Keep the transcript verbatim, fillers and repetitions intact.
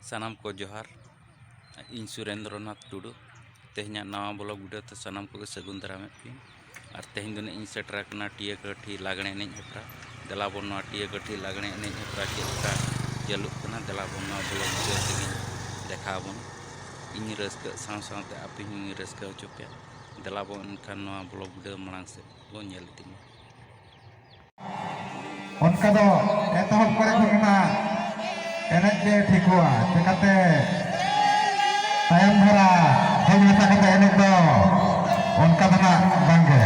ᱥᱟᱱᱟᱢ ᱠᱚ ᱡᱚᱦᱟᱨ᱾ ᱤᱧ ᱥᱩᱨᱮᱱᱫᱨᱚᱱᱟᱛᱷ ᱴᱩᱰᱩ᱾ ᱛᱮᱦᱮᱧᱟᱜ ᱱᱟᱣᱟ ᱵᱞᱚᱜ ᱵᱷᱤᱰᱤᱭᱳ ᱛᱮ ᱥᱟᱱᱟᱢ ᱠᱚᱜᱮ ᱥᱟᱹᱜᱩᱱ ᱫᱟᱨᱟᱢᱮᱫ ᱯᱮᱭᱟᱹᱧ᱾ ᱟᱨ ᱛᱮᱦᱮᱧ ᱫᱚ ᱱᱟᱜ ᱤᱧ ᱥᱮᱴᱮᱨ ᱟᱠᱟᱱᱟ ᱴᱤᱭᱟᱹ ᱠᱟᱹᱴᱷᱤ ᱞᱟᱜᱽᱬᱮ ᱮᱱᱮᱡ ᱦᱮᱯᱨᱟᱣ᱾ ᱫᱮᱞᱟ ᱵᱚᱱ ᱱᱚᱣᱟ ᱴᱤᱭᱟᱹ ᱠᱟᱹᱴᱷᱤ ᱞᱟᱜᱽᱬᱮ ᱮᱱᱮᱡ ᱦᱮᱯᱨᱟᱣ ᱪᱮᱫ ᱞᱮᱠᱟ ᱪᱟᱹᱞᱩᱜ ᱠᱟᱱᱟ, ᱫᱮᱞᱟ ᱵᱚᱱ ᱱᱚᱣᱟ ᱵᱞᱚᱜ ᱵᱷᱤᱰᱤᱭᱳ ᱛᱮᱜᱮᱧ ᱫᱮᱠᱷᱟᱣ ᱟᱵᱚᱱᱟ᱾ ᱤᱧ ᱨᱟᱹᱥᱠᱟᱹᱜ ᱥᱟᱶ ᱥᱟᱶᱛᱮ ᱟᱯᱮ ᱦᱚᱸᱧ ᱨᱟᱹᱥᱠᱟᱹ ᱦᱚᱪᱚ ᱯᱮᱭᱟ᱾ ᱫᱮᱞᱟ ᱵᱚᱱ ᱮᱱᱠᱷᱟᱱ ᱱᱚᱣᱟ ᱵᱞᱚᱜ ᱵᱷᱤᱰᱤᱭᱳ ᱢᱟᱲᱟᱝ ᱥᱮᱫ ᱵᱚᱱ ᱧᱮᱞ ᱤᱫᱤ ᱢᱟ᱾ ᱚᱱᱠᱟ ᱫᱚ ᱮᱛᱚᱦᱚᱵ ᱠᱚᱨᱮ ᱠᱷᱚᱱ ᱚᱱᱟ ᱮᱱᱮᱡ ᱜᱮ ᱴᱷᱤᱠᱚᱜᱼᱟ᱾ ᱪᱮᱠᱟᱛᱮ ᱛᱟᱭᱚᱢ ᱫᱷᱟᱨᱟ ᱦᱮᱡ ᱢᱮᱥᱟ ᱠᱟᱛᱮ ᱮᱱᱮᱡ ᱫᱚ ᱚᱱᱠᱟ ᱫᱚ ᱱᱟᱜ ᱵᱟᱝᱜᱮ᱾